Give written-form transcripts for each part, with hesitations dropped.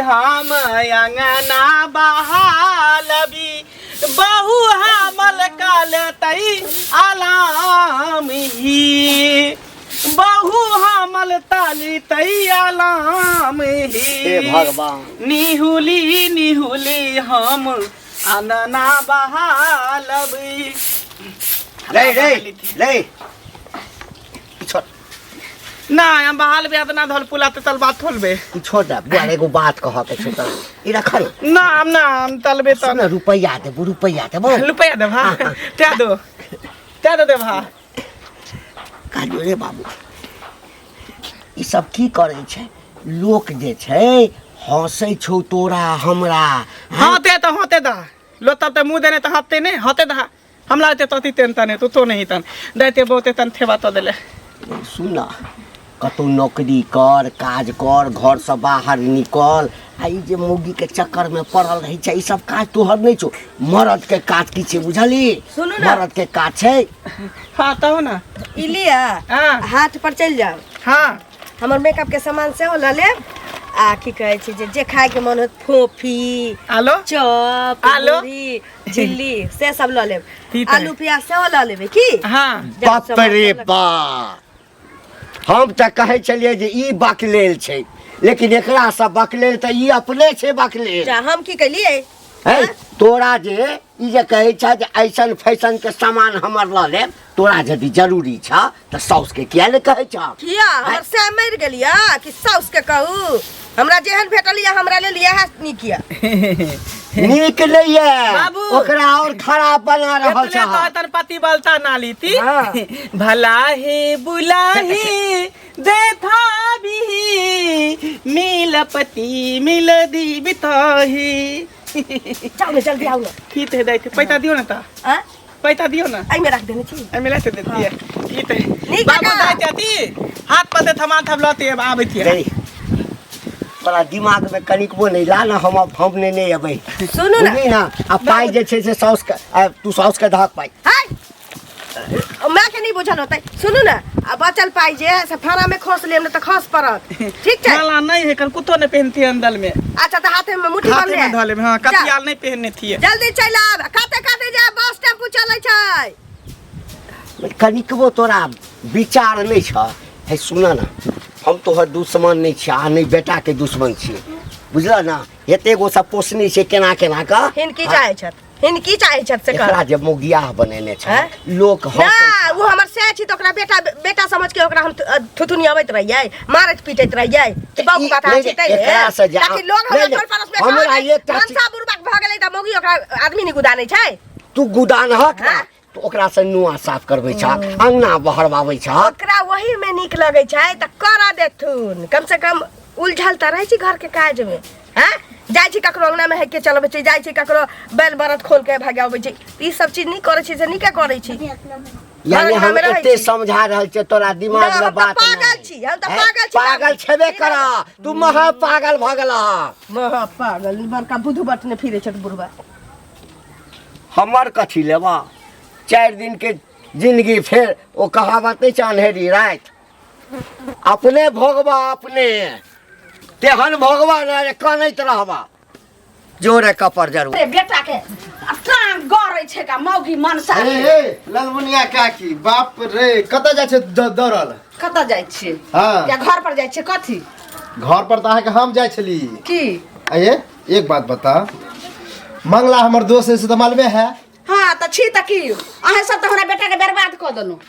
हम अंगना बहालबी बहु हमल काल तई आलाम ही बहु हमल ताली तई आलाम ही हे भगवान। निहुली निहुली हम अंगना बहालबी रे रे रे छोड़ ना हम बहाल बे ना धल पुला ते तल बात थोलबे ई छोड़ दे बुआ एगो बात कह के छो त ई रखल ना हम ना हम तलबे त सुन रुपैया देबो रुपैया देबो रुपया दे भा त्या दो त्या दो दे भा कहलियो रे बाबू ई सब की करै छै लोक जे छै हंसै छौ तोरा हमरा हते त हते दा लो तब त मुंह देने त हते ने हते दा हमरा ते तती तेन तने तू तो नहीं तन दैते बहुते तन थेबा तो देले सुन कतौ नौकरी कर काज कर घरसँ बाहर निकल आ ई जे मौगीके चक्करमे पड़ल रहै छै ई सब काज तोहर नहि छौ मरदके काज की छै बुझली सुनू ने। मरदके काज छै हाँ तहो ना ई लिअ हाँ। हाथ पर चलि जाउ हाँ हमर मेकअप के सामान सेहो लऽ लेब आ की कहै छै जे जे खायके मन होत फोफी आलो चॉप आलू? मुरही झिल्ली से सब लऽ लेब ठीक है। आलू प्याज सेहो लऽ लेबै की हाँ जब बाप सामान रे सब लऽ- बा हम तऽ कहै छलियै जे ई बकलेल छै लेकिन एकरासँ बकलेल तऽ ई अपने छै बकलेल जा हम की केलियै है तोरा जे ई जे कहै छ जे ऐसन फैशन के सामान हमर लऽ लेब तोरा यदि जरूरी छ तऽ साउस के किया ने कहै छ किया हमर सै मरि गेलिया कि साउस के कहू हमरा जेहन भेटल यऽ हमरा लेल इएह नीक यऽ नीक नहीं है बाबू। ओकरा और खराब बना रहल एतने छ तो तन पति बलता ना लीती हाँ। भला हे बुला हे देखा भी मिलपति मिल दी बिताही जाउ ने जल्दी आउ ने ठीक है दैते पैसा दियो ना ता आँ पैसा दियो ना एहिमे राख देने छी एहिमे लाते देती है ठीक है नीक बाबू जकाँ। दैते अथी हाथ पर दे थमा थम लते अब आबै थिए नहीं बड़ा दिमाग में कनिकबो नहीं ला ना हम हम ने नहीं अबै सुनू ने बुझली ना आ पाइ जे छै से साउस के आ, तू साउस के धक पाइ हाय माय के नहीं बुझल होतै सुनू ने आ बचल पाइ जे है से फाड़ा में खोस लेब ने तऽ खस पड़त ठीक छै माला नहीं है कल कुत्तो नहीं पहनती है अंदर में अच्छा तऽ हाथे में मुट्ठी हाथे बांध में ले धले में हाँ कतियाल नहीं पहनने थी जल्दी चलि आब काते काते जा बस टेम्पू चलै छै कनिकबो तोरा विचार नहि छ हे सुन ना हम तोहर दुश्मन नहि छियै आ नहि बेटाके दुश्मन छियै बुझल ना एते गो सब पोसने छै केना केना कऽ हिनकी चाहै छथि हिनकी चाहै छथि से कह एकरा जे मौगियाह बनेने छै हैं? लोक ना हंसै वो हमर से छी तऽ ओकरा बेटा बेटा समझ के ओकरा हम थुथुनी अबैत रहियै मारैत पीटैत रहियै तऽ ई- बाबू कथा नहि, छी तै एकरा से जे- ताकि लोग हमरा नहि, टोल पड़ोस में हमरा कहत एकटा चीज- मनसा बुढ़बाक भऽ गेलै तऽ मौगी ओकरा आदमी नहि गुदानै छै तू गुदानहक ना हैं? तऽ ओकरा से नुआ साफ करबै छह अंगना बहरबाबै छह ओकरा वही में नीक लगै छै तऽ करऽ देथुन कम से कम उलझल तऽ रहै छी घर के काज में हैं जाइ छी ककरो अंगना में हेके चलबै छी जाइ छी ककरो बैल बरद खोल के भगाबै छी ई सब चीज नहीं करै छी से नीके करै छी यानी घर हम अंगना में रहै एते छी। समझा रहल छियै तोरा दिमाग ना, में हम तऽ बात पागल नहि। छी, हम तऽ हैं? पागल छी, पागल छेबे कर तू महा पागल भऽ गेलह महा पागल ई बड़का बुधु बटने फिरै छथि बुढ़बा हमर कथी लेबा 4 दिन के जिंदगी फेर ओ कहावत नहि छै अन्हेरी राति अपने भोगबा अपने तेहन भोगबा ना जे कनैत रहबा जोरे कपर जरूर रे बेटा के आ टांग गड़ै छै का मौगी मनसा हे हे ललमुनिया काकी बाप रे कतऽ जाइ छै दौड़ल कतऽ जाइ छियै हाँ। या घर पर जाइ छियै कथी घर पर तऽ अहाँके हम जाइ छली की अये एक बात बता मंगला हमर दोस्त है से तऽ मालूमे है हाँ तऽ छी तऽ की अहाँ सब तऽ हमरा बेटा के बर्बाद कऽ देलहुँ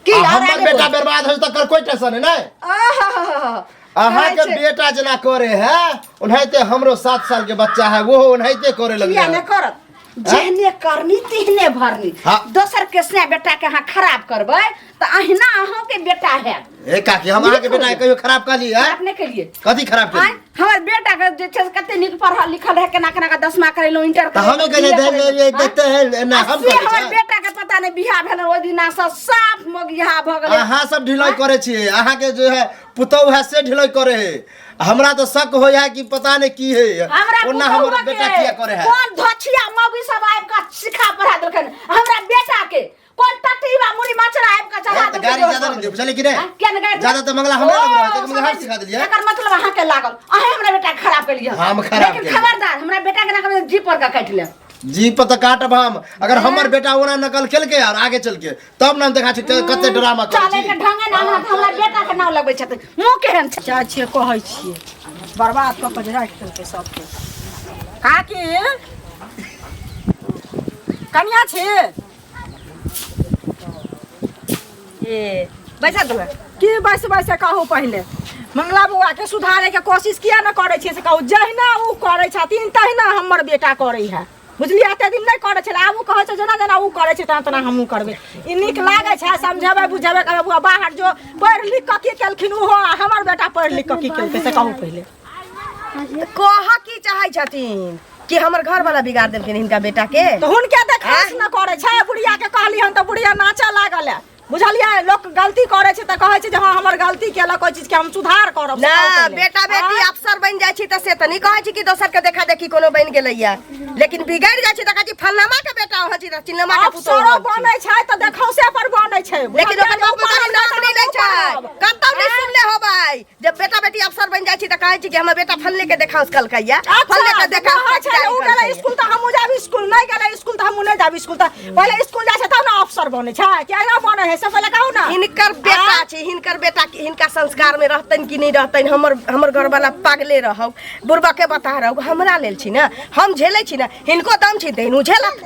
की आ और हमर आगे बेटा बोल। बर्बाद हो तकर कोई टेंशन है नहीं आहा, अहाँ के कहै छै, बेटा जेना करे है ओनाहिते हमरो 7 साल के बच्चा है वो ओनाहिते करे लगले किया है नहि करत जेहने करनी तेहने भरनी हाँ। दोसर के से बेटा के अहाँ खराब करबै तऽ अहिना अहाँ के बेटा हैत ए काकी हम अहाँ के बेटा के कहियो खराब कहली है खराब नहि केलिए कथी खराब आँय, केली हमर बेटा के जे छै से कते नीक पढ़ल लिखल रहे केना केना के दसमा करेलहुँ इंटर तऽ हमे कहलियै करेलहुँ, दे ले आँय? देते है ना आ हम से करै हमर छै बेटा के पता नहि बियाह भेल ओहि दिना से साफ मोगिया भऽ गेलै अहाँ सब ढिलाई करे छियै अहाँ के जो है पुतहु है से ढिलाई करे है हमरा तो शक हो है कि पता नहीं की है हमरा ओना पुतहुआ हमर बेटा के किया करे है कोन धोछिया मौगी सब आबि कऽ सिखा पढ़ा देलखिन हमरा बेटा के कोन टटीबा मुड़ी मचरा आबि के चढ़ा तऽ गाड़ी ज्यादा नहि दियौ, बुझलियै कि नहि? हाँ, किया नहि गाड़ी ज्यादा तऽ मंगला हमरा लग रहै, तऽ मंगला हम सिखा देलियै। एकर मतलब अहाँ के लागल अहें हमरा बेटा के खराब केलियै हम खराब लेकिन केलियै। खबरदार हमरा बेटा के ना कभी जी पर के काटि लेब जी पर तऽ काटब हम अगर हमर बेटा ओना नकल केलकै और आगे चल के तब ने हम देखा छी कते ड्रामा करै चले छी के ढंगे ना हमरा हमरा बेटा के नाम लगबै छथिन मुँह केहन छै जाइ छियै कहै छियै बर्बाद कऽ कऽ जे राखि देलकै सबके काकी कनिया छी ए बैसा दू की बैस बैस कहू पहिले मंगला बौआ के सुधारे के कोशिश किया ने करै छियै से कहू जहिना ओ करै छथिन तहिना हमर बेटा करै है बुझलियै एते दिन नहि करै छलै आब ओ कहै छै जेना जेना ओ करै छै तेना तेना हमहूँ करबै ई नीक लागै छै समझेबै बुझेबै कहबै बौआ बाहर जो पढ़ि लिख कऽ की केलखिन ओहो आ हमर बेटा पढ़ि लिख कऽ की केलकै से कहू पहिले कह की चाहै छथिन कि हमर घर वाला बिगाड़ देलखिन हिनका बेटा के तऽ हुनके देखास न करै छै बुढ़िया के कहली हन तऽ बुढ़िया नाचऽ लागल है बुझलियै लोक गलती करै छै तऽ कहै छै जे हँ हमर गलती केलक ओहि चीजके हम सुधार करब से ना कहू पहिले। बेटा बेटी आँय? अफसर बनि जाइ छै तऽ से तऽ नहि कहै छै कि दोसर के देखा देखी कोनो बनि गेलैया लेकिन बिगड़ि जाइ छै तऽ कहै छै फलनामा के बेटा होइ छै तऽ चिलनामा के पुतोह अफसरो होइ छै। बनै छै तऽ देखौसे पर बनै छै लेकिन ओकर बाप बुझलियै? महतारी नाम नहि लै छै कतौ नहि सुनले होबै जब बेटा बेटी अफसर बनि जाइ छै तऽ कहै छै कि हमर बेटा फलने के देखाउस कलकैया फलने के देखाउस कहै छै ओ गेलै स्कूल तऽ हमहूँ जायब स्कूल नहि गेलै स्कूल तऽ हमहूँ नहि जायब स्कूल तऽ पहिले स्कूल जाइ छै तब ने अफसर बनै छै कि एना बनै है से पहिले कहू ने हिनकर बेटा छै हिनकर बेटा के हिनका संस्कार में रहतनि कि नहि रहतनि हमर हमर घरवाला पागले रहौ बुढ़बा के बता रहौ हमरा लेल छी ने हम झेलै छी ने हिनको दम छै तऽ हिनू झेलत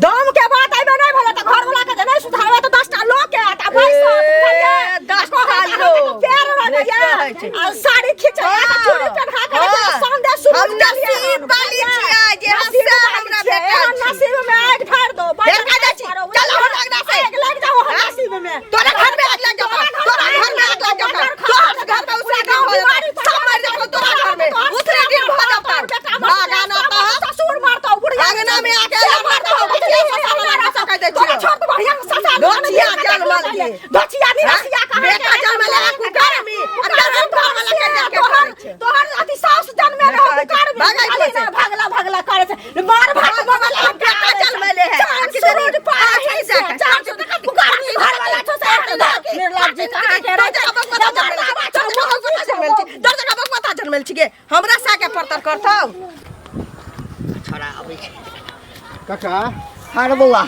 दम के बात आइबे नहि भेलै तऽ घरवला के जे नहि सुधारबै तऽ 10 टा लोक के आयत आ बैसत बुझलियै? 10 टा कहत लोक। अहाँके पैर रंगैया नहि कहै छै। आ साड़ी खिचैया तऽ चूड़ी पेन्हा के हाँ। रखै संदेश शुरू हम नसीब वाली छियै जे नसीब हंसा वाली हमरा छियै। भेटल एहन छी। नसीब में आगि ढारि दो फेर कहाँ जाइ छी? चल हमरा अंगना से। आगि लागि जाओ हम हाँ? नसीब में तोरा घर में आग लग जाता तोरा घर में आग लग जाता तोहर घर में उसरे दिन हो जाता सब मर जाता तोरा घर में उसरे दिन हो जाता भागाना तो ससुर मारतो बुढ़िया अंगना में आके अल्लाह मारतो बिटिया ससा वाला रास्ता कह दे तोरा छियो छोड़ तो बढ़िया ससा धोतिया जनमल के। धोतिया निरसिया कहाँ बेटा जनमल है कुकर्मी आ तोहर घर वाला के जाके तोहर करै छै। तोहर अथी सास जनमे रहो कुकर्मी भागै खाली छै। ना भगला भगला करे छै मार भात भगला बेटा जनमले है। चांद सूरज पार है से चांद कुकर्मी घर वाला छो से निर्लज्ज जी कहाँ के रहे दर जगह बकवाता जनमल छिगे हमरा साके परतर करतौ छोड़ा अबै छै काका हँ रे बौआ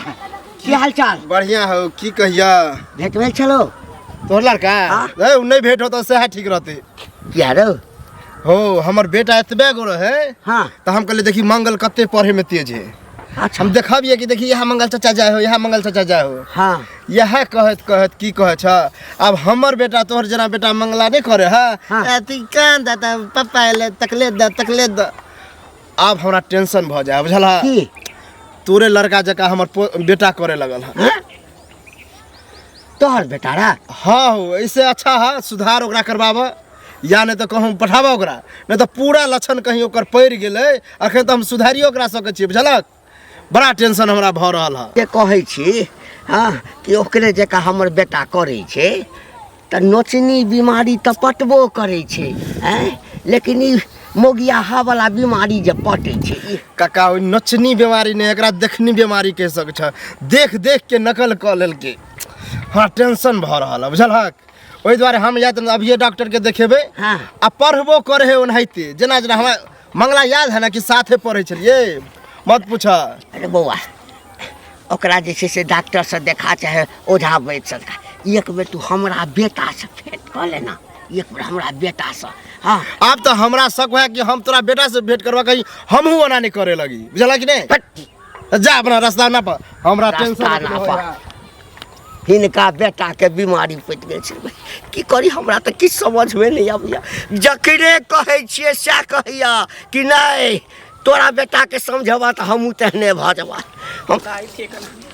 की हाल चाल बढ़िया हो की कहिया भेट भेल छलो तोहर लड़का हाँ। ए उ नहीं भेंट होता सएह ठीक रहते किया रौ हो हमर बेटा एतबे गो रहे हाँ तऽ हम कहलियै देखी मंगल कते पढ़े में तेज है अच्छा हम देखबियै कि देखी यहाँ मंगल चाचा जाय हो यहाँ मंगल चाचा जाय हो हाँ इएह कहैत कहैत की कहै छ आब हमर बेटा तोहर जेना बेटा मंगला नहि करे है हाँ। अथी कान दे तऽ पप्पा एलै तकले दे तकले दे आब हमरा टेंशन भऽ जाय बुझल है की तोरे लड़का जकाँ हमर बेटा करे लगल है तोहर बेटा रा हाँ हो ऐसे अच्छा है सुधार ओकरा करबाबऽ या नहीं तऽ कहूँ पठाबऽ ओकरा नहीं तऽ पूरा लक्षण कहीं ओकर पड़ि गेलै अखन तऽ हम सुधारियो ओकरा सकै छियै बुझलक बड़ा टेंशन हमरा भऽ रहल है जे कहै छी हँ कि ओकरे जकाँ हमर बेटा करै छै तऽ नोचनी बीमारी तऽ पटबो करै छै आँय लेकिन ई मोगियाहावला बीमारी जे पटै छै ई काका ओहि नचनी बीमारी नहि एकरा देखनी बीमारी कहि सकै छ देख देख के नकल कऽ लेलकै हमरा टेंशन भऽ रहल है बुझलहक ओहि दुआरे हम या तऽ अभिये डॉक्टरके देखेबै हाँ। आ पढ़बो करै है ओनाहिते जेना जेना हमरा मंगला याद है ने कि साथे पढ़ै छलियै मत पूछ अरे बौआ ओकरा जे छै से डॉक्टरसँ देखा चाहे ओझा वैद्यसँ देखा एक बेर तू हमरा बेटासँ भेँट कऽ लेना एक बेर हमरा बेटासँ हाँ आब तऽ हमरा शक हुए कि हम तोरा बेटासँ भेंट करबा कहीं हमहूँ ओना नहि करे लगी बुझलह कि नहि हट, जा अपना रास्ता ना पर हमरा रास्ता टेंशन ना पर। हिनका बेटाके बीमारी पटि गेल छै की करी हमरा तऽ किछु समझमे नहि अबैया जकरे कहै छियै सएह कहैया कि नहि तोरा बेटाके समझेबा तऽ हमहूँ तेहने भऽ जेबा हम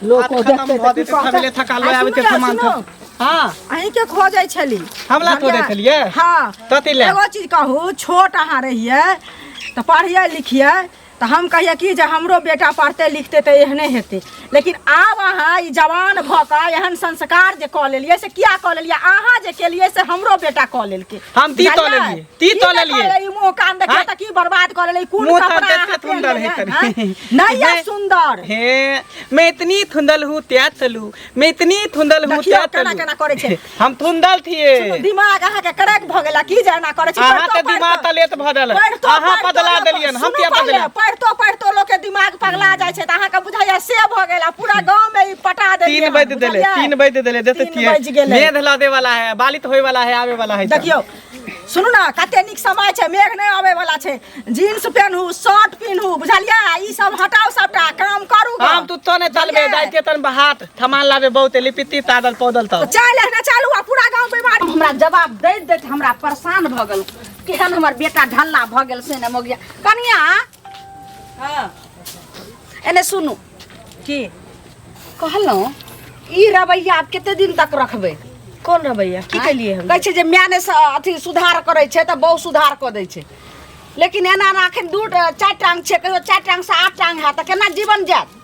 लोक हाथ खतम भऽ जेतै, थकले थकाल आबै छै सामान सब। हाँ अहीं के खोजै छली हमला खोजै छलियै? हाँ कथी लए? एगो चीज कहू छोट अहाँ रहियै तऽ पढ़ियै लिखियै तऽ हम कहियै कि जे हमरो बेटा पढ़तै लिखतै तऽ एहने हेतै लेकिन आब अहाँ ई जवान भऽ कऽ एहन संस्कार जे कऽ लेलियै से किया कऽ लेलियै अहाँ जे केलियै से हमरो बेटा कऽ लेलकै हम ती तऽ बुझलियै? लेलियै, ती की तऽ ने लेलियै। कऽ लेलियै? मुँह कान देखियौ हाँ? तऽ की बर्बाद कऽ लेलियै कोन मुँह तऽ कपड़ा देखते अहाँ पहिन थुंदल है लेलियै, कनी। हाँ? नहि यऽ सुन्दर हे मैं इतनी थुंदल हूँ त्या चलू मैं इतनी थुंदल हूँ देखियौ त्या केना चलू केना करै छै हम थुंदल थिए सुनू, दिमाग अहाँके क्रैक भऽ गेला की जे एना करै छी अहाँ पढ़ितो तऽ दिमाग पढ़ितो- तलेत भऽ देल पढ़ितो अहाँ पढ़ितो बदला लोक- देलियन हम सुनू किया पहिले, बदला पढ़ितो पढ़ितो लोक के दिमाग पगला जाइ छै तऽ अहाँके बुझाइया से भऽ गेल आ पूरा गाँव में ई पटा देलियै 3 हन, बज देले बुझलियै? 3 बज देले देते तीन थिए बजि गेलै। मेघ लादे वाला है बालित होए वाला है आवे वाला है तऽ। देखियौ सुनू ने कते नीक समय छै मेघ नहि आबै वाला छै जीन्स पेन्हू शर्ट पेन्हू बुझलियै ई सब हटाउ सबटा काम करू गऽ। हम तू तो ने चलबे बुझलियै? जाय के तन बहात थमान लाबे बहुते लिपिती तादल पौदल तब चल एहने चालू आ पूरा गाँव बीमार हमरा जवाब दैत दैत हमरा परेशान भऽ गेल केहन हमर बेटा ढल्ला भऽ गेल से ने मोगिया कनिया हँ एने सुनू की कहलहुँ ई रवैया आब कते दिन तक रखबै कोन रवैया की केलिए हम कहै छै जे माय ने अथी सुधार करै छै तऽ बहु सुधार कऽ दै छै लेकिन एना एना एखन दू चारि टांग छै कहियो चारि टांग से आठ टांग हैत तऽ केना जीवन जायत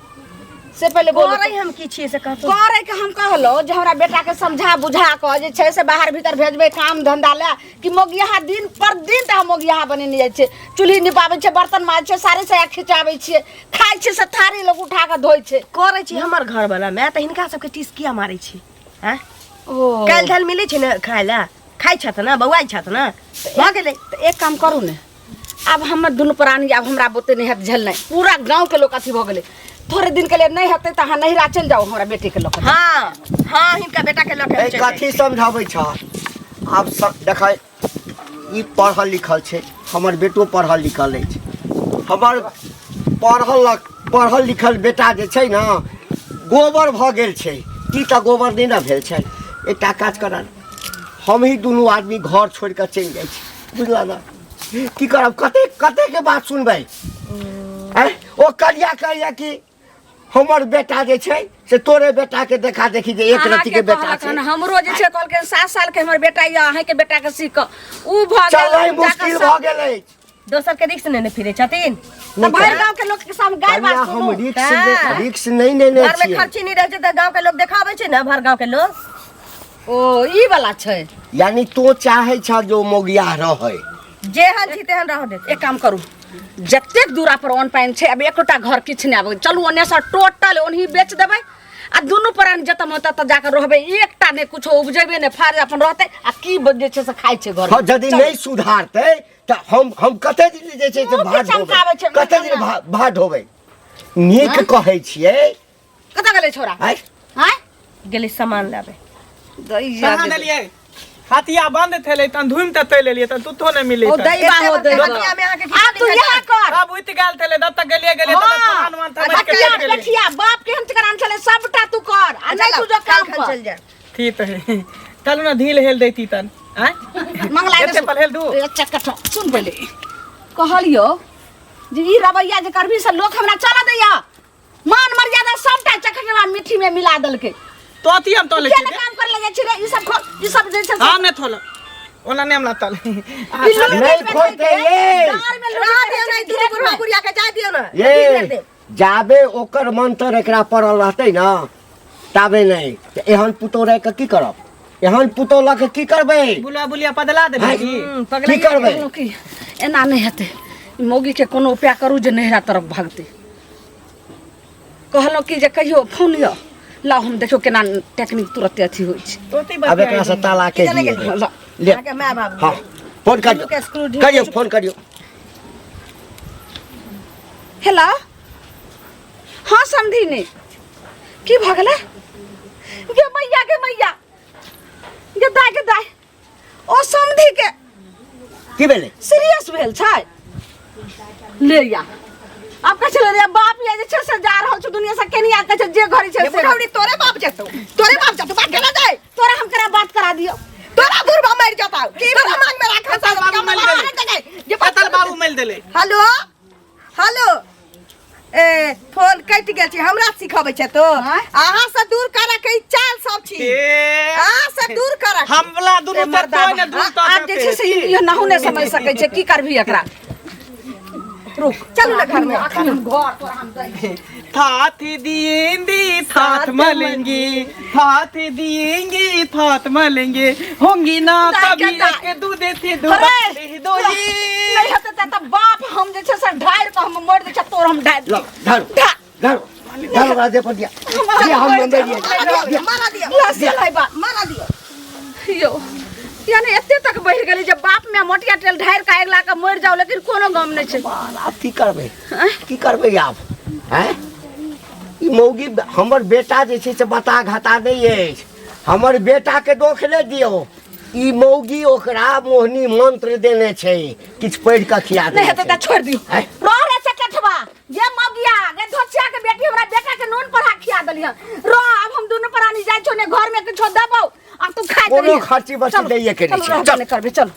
से पहिले बोलू करै हम की छियै से कहतो करै के हम कहलहुँ जे हमरा बेटाके समझा बुझा कऽ जे छै से बाहर भीतर भेजबै काम धंधा लए कि मोगियाहा दिन पर दिन तऽ मोगियाहा बनेने जाइ छै चूल्ही निपाबै छै बर्तन माजै छै साड़ी साया खिचाबै छियै खाइ छियै से थारी लोक उठा कऽ धोइ छै करै छी हमर घर वाला मे तऽ हिनका सबके टीस किया मारै छी आँय ओ काल्हि धाल मिलै छै ने खाय लए खाइ छथि ने बौआइ छथि ने भऽ गेलै तऽ एक काम करू ने आब हमर दुनू प्राणी आब हमरा बोते नहि हैत झेलनाइ पूरा गाँवके लोक अथी भऽ गेलै थोड़े दिनके लिए नहि हेतै तऽ अहाँ नैहरा चलि जाउ हमरा बेटीके लऽ कऽ हँ हँ हिनका बेटा के लऽ के ए चलि जाइ। कथी समझाबै छह आब देखै ई पढ़ल लिखल छै हमर बेटो पढ़ल लिखल अछि हमर पढ़ल पढ़ल लिखल बेटा जे छै ने गोबर भऽ गेल छै ई तऽ गोबर नहि ने भेल छै एकटा काज कर हमही दुनू आदमी घर छोड़ि कऽ चलि जाइ छी बुझल ने की करब कतेक कतेकके बात सुनबै आँय ओ करिया कहैया कि हमर बेटा जे छै से तोरे बेटा के देखा देखी जे एक रत्ती के बेटा कहलक छै हन हमरो जे छै कहलकै 7 साल के हमर बेटा यऽ अहाँके बेटा के सीख कऽ उ भऽ गेल चलनाइ जाकऽ मुश्किल सब- भऽ गेल अछि दोसर के रिक्स ने ने फिरे छथिन तऽ भरि गाँव के लोक के सामने गारि कनिया बात हम सुनू रिक्स हाँ। रिक्स नहीं लेने घर में छियै खर्ची नहीं रहै छै तऽ गाँव के लोग देखाबै छै ने भर गाँव के लोग ओ ई वाला छै यानी तो चाहे छ जो मोगिया रहै जेहन छी तेहन रह देते एक काम करू जतेक दूरा पर अन्न पानि छै आब एकोटा घर किछु नहि आबै चलू ओन्नेसँ टोटल ओनही बेच देबै आ दुनू प्राणी जतऽ मन ततऽ जाकऽ रहबै एकटा नहि कुछो उपजेबै नहि फाड़ अपन रहतै आ की जे छै से खाइ छै घर हँ यदि नहि सुधारतै तऽ हम हम कते दिन जे छै से मुँह भात के चमकाबै ढोबै छै, कते दिन भात ढोबै नीक कहै छियै कतऽ गेलै छोरा आँय आँय गेली सामान लाबे दैया कहाँ देलियै हाथिया बंद थेले तन धूम त तै लेलियै तन तुतो नहीं मिले ओ दैबा हो दैबा हटिया में अहाँके आब तू इएह कर अब उठ गेल थेले तब तक गेलियै गेलियै तब तक सामान उमान थमैल के हटिया चलि गेलियै पेठिया बाप के हम करान छलै सबटा तू कर आ नहि तू जो काम काल्हि कर चल जाए ठीक है चलू ना ढील हेल दैती तन आँय मंगला एते पलहेल दू। चक्कर सुन पहिले कहलियो जे ई रवैया जे करबी से लोक हमरा चला दैया मान मर्यादा सबटा चखटवा मिट्टी में मिला देलकै तो अथी हम तले किया ने काम करे लगे छी रे ई सब ई सब जे छै से- हम नहीं थोलो ओना नहीं हम तले ई लोग नहीं बेच बेच खोलते के ये। डाँर में लुढ़क रह रहै दियौ छै ने दुनू घेट बुढ़वा में। बुढ़िया के जाय दियौ ने ये जाबे ओकर मंत्र एकरा पड़ल रहतै ने ताबे नहि तऽ एहन पुतोह रहि कऽ की करब एहन पुतोह लऽ कऽ की करबै बुला बुलिया बदला देबै आँय? की की करबै कहलहुँ कि एना नहि हेतै ई मौगीके कोनो उपाय करू जे नैहरा तरफ भागतै कहलहुँ कि जे कहियो फोन यऽ लाउ हम देखियौ केना टेक्निक तुरते अथी होइ छै तोती अब एकरा से ताला के दिए ला, ले अहाँके माय बाप हाँ फोन दुनू के स्क्रू करियौ ढील करियौ फोन करियौ हेलो हाँ समधिनी की भऽ गेलै गे मैया गे मैया गे दाय गे दाय ओ समधि के की भेलै सीरियस भेल छै ले या आब कहै छलै रे बाप या जे छै से जा रहल छै दुनिया से केनिया कहै छै जे घड़ी छै से बुढ़ौनी तोरे बाप जेतौ तोरे बाप जेतौ बात केना जाय तोरा हम करा बात करा दियो तोरा बुढ़बा मरि जेतौ तोरा मांग में राखल कतल बाबू मरि गेलै जे कतल बाबू मरि देले हेलो हेलो ए फोन कटि गेल छै हमरा सिखबै छै तो आँय? अहाँ से दूर करे के ई चाल सब छी ए अहाँ से दूर करे के। हमला दुनू से कोई ने दूर आब जे छै से इहो नहु नहि समझ सकै छै की करबही एकरा रुक चलू ना घर में। अखन हम घर तोरा हम दै छी। थाथ दिएंगी थाथ मलेंगी, थाथ दिएंगी थाथ मलेंगे, होंगी ना दाई कभी के दाई। एक दूधे थे दो अरे! दो नहि हेतै तऽ बाप हम जे छै से ढारि कऽ हम मरि दै छै तोर हम ढारि लो धरो ढा- धरो धरो ओकरा दे पर दिया दिया हम मंदिर दिया मारा दियो लस्सी लाइबा मारा दियो यौ यानी एते तक बढ़ि गेलै जे बाप में मोटिया तेल ढारि कऽ आगि ला कऽ मरि जाउ लेकिन कोनो गम नहि छै आब की करबै की करबै आब आँय ई मौगी हमर बेटा जे छै से बता घाता नहि अछि हमर बेटाके दोख नहि दियौ ई मौगी ओकरा मोहिनी मंत्र देने छै किछु पढ़ि कऽ खिया नहि देने हेतै तऽ छै छोड़ि दियौ आँय? रह रे चकठवा ये मौगिया गे धोचिया के बेटी हमरा बेटा के नून पढ़ा खिया देलियन रह अब हम दुनू प्राणी जाइ छौ ने घर में किछो देबौ आ तू खाइत कोनो रहिहे। खर्ची बर्ची चलू, दैये के नहि चलू, छै। रहबे नहि करबै चलू।